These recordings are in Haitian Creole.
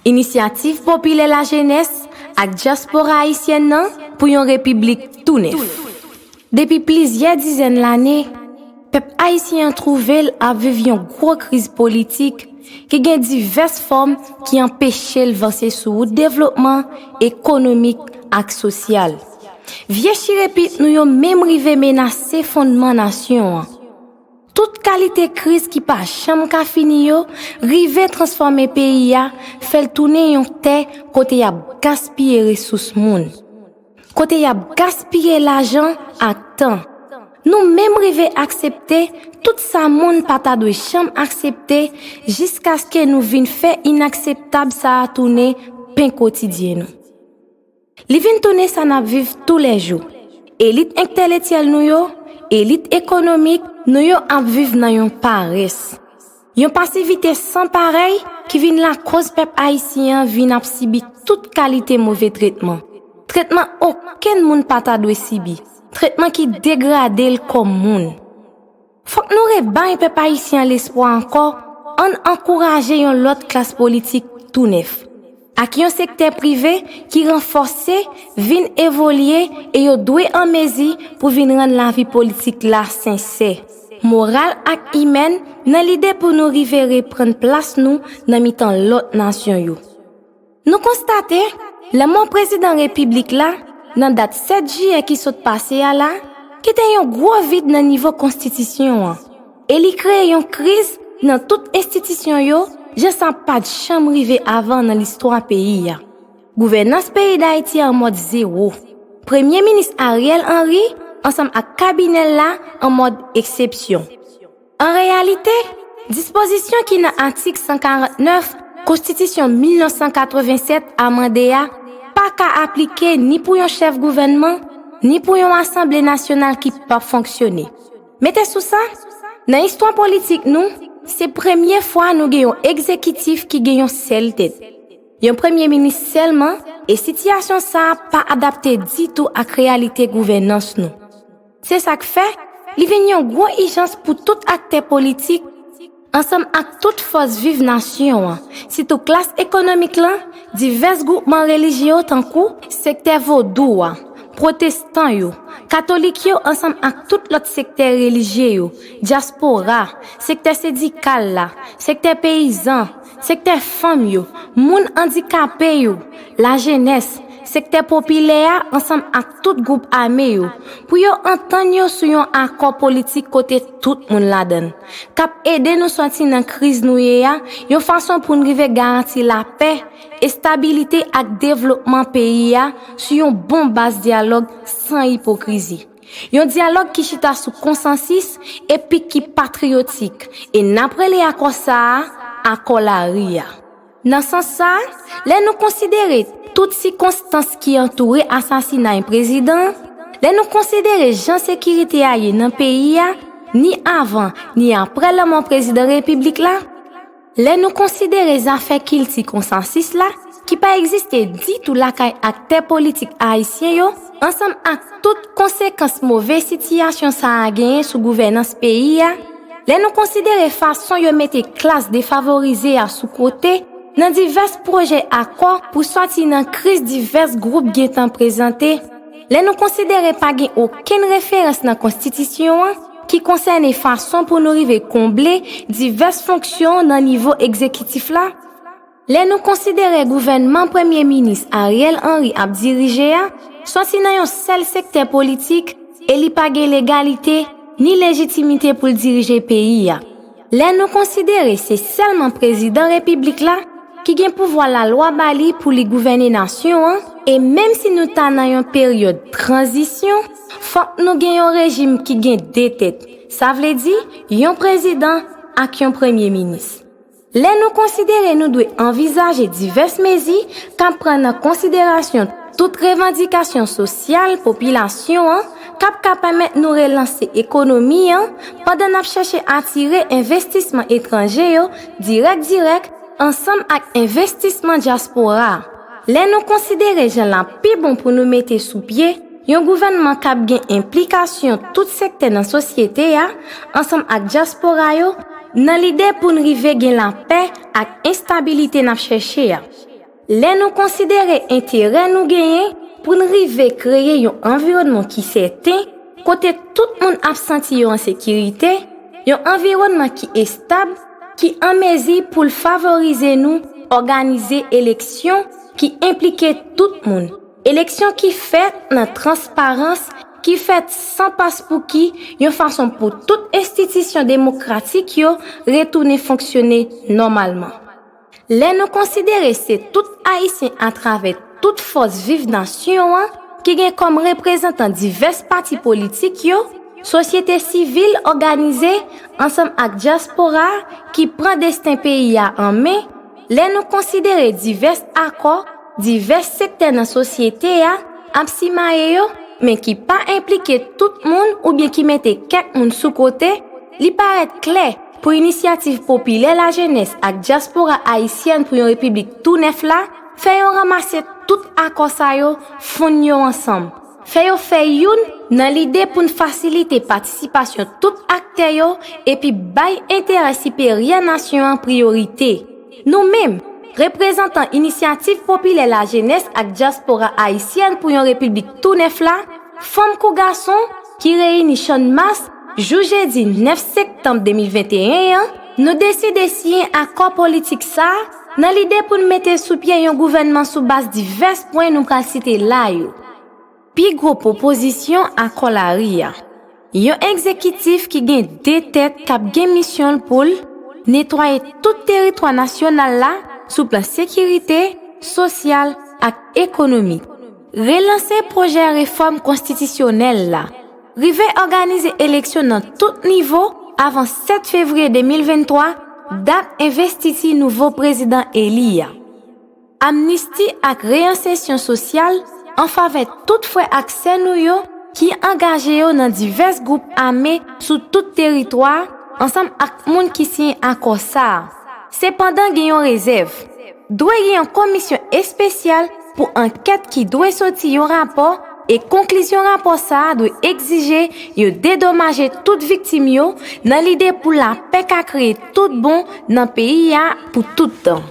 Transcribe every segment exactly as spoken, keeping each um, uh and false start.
Inisyativ Popilè Lajenès ak Dyaspora Ayisyèn nan pou yon Repiblik tou nèf. Depi plizyè dizèn lane, pèp ayisyen an twouve l ap viv yon gwo kriz politik ki gen divès fòm ki anpeche l vanse sou wout devlopman ekonomik ak sosyal. Vye chirepit nou yo menm rive menase fondman nasyon an. Tout kalite kriz ki pa janm ka fini yo rive transfòme peyi a, fè l tounen yon tè kote y ap gaspiye resous moun, kote y ap gaspiye lajan ak tan. Nou menm rive aksepte tout sa moun pa ta dwe janm aksepte, jiskaske nou vin fè inakseptab sa a tounen pen kotidyen nou. Li vin tounen sa n ap viv toulèjou. Elit entèlektyèl nou yo, elit ekonomik nou yo ap viv nan yon parès, yon pasivite san parèy ki vin lakoz pèp ayisyen an vin ap sibi tout kalite move tretman. Tretman okenn moun pa ta dwe sibi, tretman ki degrade l kòm moun. Fòk nou rebay pèp ayisyen an lespwa ankò, ann ankouraje yon lòt klas politik tou nèf, ak yon sektè prive ki ranfòse, vin evolye e yo dwe an mezi pou vin rann lavi politik la sensè, moral ak imèn nan lide pou nou rive reprann plas nou nan mitan lòt nasyon yo. Nou konstate, lanmò prezidan repiblik la, nan dat sèt jiyè ki sot pase a la, kite yon gwo vid nan nivo konstitisyon an, e li kreye yon kriz nan tout enstitisyon yo, jan sa pa t janm rive avan nan listwa peyi a. Gouvènans peyi Dayiti an mòd zewo. Premye minis Ariel Henry ansanm ak kabinè l la an mòd eksepsyon. An reyalite, dispozisyon ki nan atik san karant nèf Konstitisyon mil nèf san katreven sèt amande a pa ka aplike ni pou yon chèf gouvènman, ni pou yon asanble nasyonal ki p ap fonksyone. Mete sou sa, nan istwa politik nou, se premye fwa nou gen yon egzekitif ki gen yon sèl tèt, yon premye minis sèlman, e sitiyasyon sa a pa adapte ditou ak reyalite gouvènans nou. Se sa k fè, li vin yon gwo ijans pou tout aktè politik, ansanm ak tout fòs viv nasyon an, sitou klas ekonomik lan, divès gwoupman relijye yo tankou sektè vodou a, pwotestan yo, katolik yo ansanm ak tout lòt sektè relijye yo, dyaspora, sektè sendikal la, sektè peyizan, sektè fanm yo, moun andikape yo, lajenès, sektè popilè a ansanm ak tout gwoup ame yo, pou yo antann yo sou yon akò politik kote tout moun ladan l, k ap ede nou sòti nan kriz nou ye a, yon fason pou n rive garanti lapè, estabilite ak devlopman peyi a sou yon bon baz dyalòg san ipokrizi. Yon dyalòg ki chita sou konsansis, epik ki patriyotik, e n ap rele akò sa a, akò lari a. Nan sans sa a, lè nou konsidere tout sikonstans ki antoure asasinay prezidan an, lè nou konsidere jan sekirite a ye nan peyi a, ni avan, ni apre lanmò prezidan repiblik la, lè nou konsidere zafè kilti konsansis la, ki pa egziste ditou lakay aktè politik ayisyen yo, ansanm ak tout konsekans move sitiyasyon sa a genyen sou gouvènans peyi a, lè nou konsidere fason yo mete klas defavorize a sou kote nan divès pwojè akò pou sòti nan kriz divès gwoup gentan prezante, lè nou konsidere pa gen okenn referans nan konstitisyon an ki konsène fason pou nou rive konble divès fonksyon nan nivo egzekitif la, lè nou konsidere gouvènman Premye Minis Ariel Henry ap dirije a sòti nan yon sèl sektè politik e li pa gen legalite ni lejitimite pou l dirije peyi a, lè nou konsidere se sèlman prezidan repiblik la ki gen pouvwa lalwa ba li pou li gouvène nasyon an, e menm si nou ta nan yon peryòd tranzisyon, fòk nou gen yon rejim ki gen de tèt, sa vle di yon prezidan ak yon premye minis. Lè nou konsidere nou dwe anvizaje divès mezi k ap pran nan konsiderasyon tout revandikasyon sosyal popilasyon an k ap ka pèmèt nou relanse ekonomi an pandan n ap chèche atire envestisman etranje yo dirèk dirèk ansanm ak envestisman dyaspora a. Lè nou konsidere jan l ap pi bon pou nou mete sou pye yon gouvènman k ap gen enplikasyon tout sektè nan sosyete a ansanm ak dyaspora yo nan lide pou n rive gen lapè ak estabilite n ap chèche a. Lè nou konsidere enterè nou genyen pou n rive kreye yon anviwònman ki sèten, kote tout moun ap santi yo an sekirite, yon anviwònman ki estab, ki an mezi pou l favorize nou òganize eleksyon ki enplike tout moun, eleksyon ki fèt nan transparans, ki fèt san paspouki, yon fason pou tout enstitisyon demokratik yo retounen fonksyone nòmalman. Lè nou konsidere se tout Ayisyen atravè tout fòs viv nasyon an ki gen kòm reprezantan divès pati politik yo, sosyete sivil òganize ansanm ak dyaspora ki pran desten peyi a an men, lè nou konsidere divès akò, divès sektè nan sosyete a ap simaye yo, men ki pa enplike tout moun oubyen ki mete kèk moun sou kote, li parèt klè pou Inisyativ Popilè Lajenès ak Dyaspora Ayisyèn pou yon Repiblik tou nèf la fè yon ranmase tout akò sa yo, fonn yo ansanm, fè yo fè youn nan lide pou n fasilite patisipasyon tout aktè yo epi bay enterè siperyè nasyon an priyorite. Nou menm, reprezantan Inisyativ Popilè Lajenès ak Dyaspora Ayisyèn pou yon Repiblik tou nèf la, fanm kou gason, ki reyini Channmas, jou jedi nèf septanm de mil venteyen an, nou deside siyen akò politik sa a nan lide pou n mete sou pye yon gouvènman sou baz divès pwen nou pral site la yo. Pi gwo pwopozisyon akò lari a. Yon egzekitif ki gen de tèt k ap gen misyon l pou l netwaye tout teritwa nasyonal la sou plan sekirite, sosyal ak ekonomik. Relanse pwojè refòm konstitisyonèl la. Rive òganize eleksyon nan tout nivo avan sèt fevriye de mil venntwa, dat envestiti nouvo prezidan eli a. Amnisti ak reyansèsyon sosyal an favè tout frè ak sè nou yo ki angaje yo nan divès gwoup ame sou tout teritwa a, ansanm ak moun ki siyen akò sa a. Sepandan, gen yon rezèv. Dwe gen yon komisyon espesyal pou ankèt ki dwe soti yon rapò, e konklizyon rapò sa a dwe egzije yo dedomaje tout viktim yo nan lide pou lapè ka kreye tout bon nan peyi a pou tout tan.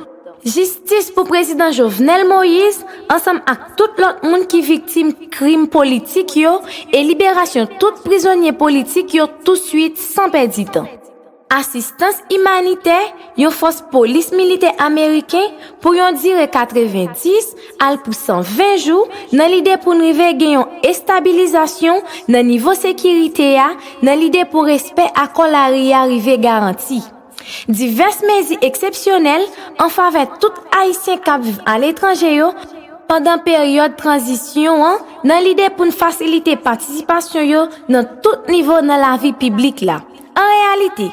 Jistis pou Prezidan Jovenel Moïse ansanm ak tout lòt moun ki viktim krim politik yo e liberasyon tout prizonye politik yo touswit san pèdi tan. Asistans imanitè yon fòs polis militè ameriken pou yon dire katrevenndis al pou san ven jou nan lide pou n rive gen yon estabilizasyon nan nivo sekirite a nan lide pou respè akò lari a rive garanti. Divès mezi eksepsyonèl an favè tout Ayisyen k ap viv aletranje yo pandan peryòd tranzisyon an nan lide pou n fasilite patisipasyon yo nan tout nivo nan lavi piblik la. An reyalite,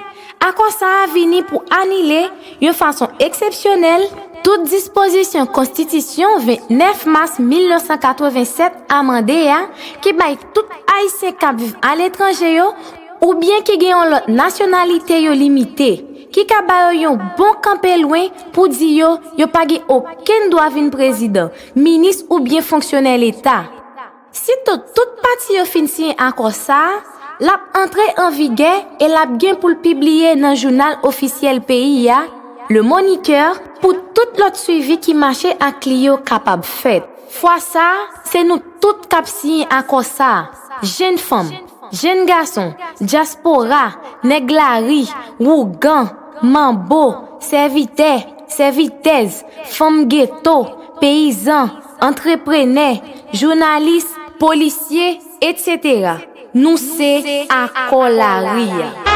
akò sa a vini pou anile, yon fason eksepsyonèl, tout dispozisyon Konstitisyon vennèf mas mil nèf san katrevennsèt amande a ki bay tout Ayisyen k ap viv aletranje yo oubyen ki gen yon lòt nasyonalite yo limite, ki ka ba yo yon bon kanpe lwen pou di yo yo pa gen okenn dwa vin prezidan, minis oubyen fonksyonè leta. Sito tout pati yo fin siyen akò sa a, l ap antre an vigè e l ap gen pou l pibliye nan jounal ofisyèl peyi a, Le Moniteur, pou tout lòt swivi ki mache ak li yo kapab fèt. Fwa sa a, se nou tout k ap siyen akò sa a, jenn fanm, jenn gason, dyaspora, nèg lari, wougan, manbo, sèvitè, sèvitèz, fanm geto, peyizan, antreprenè, jounalis, polisye, etsetera. Nou se Akò Lari a.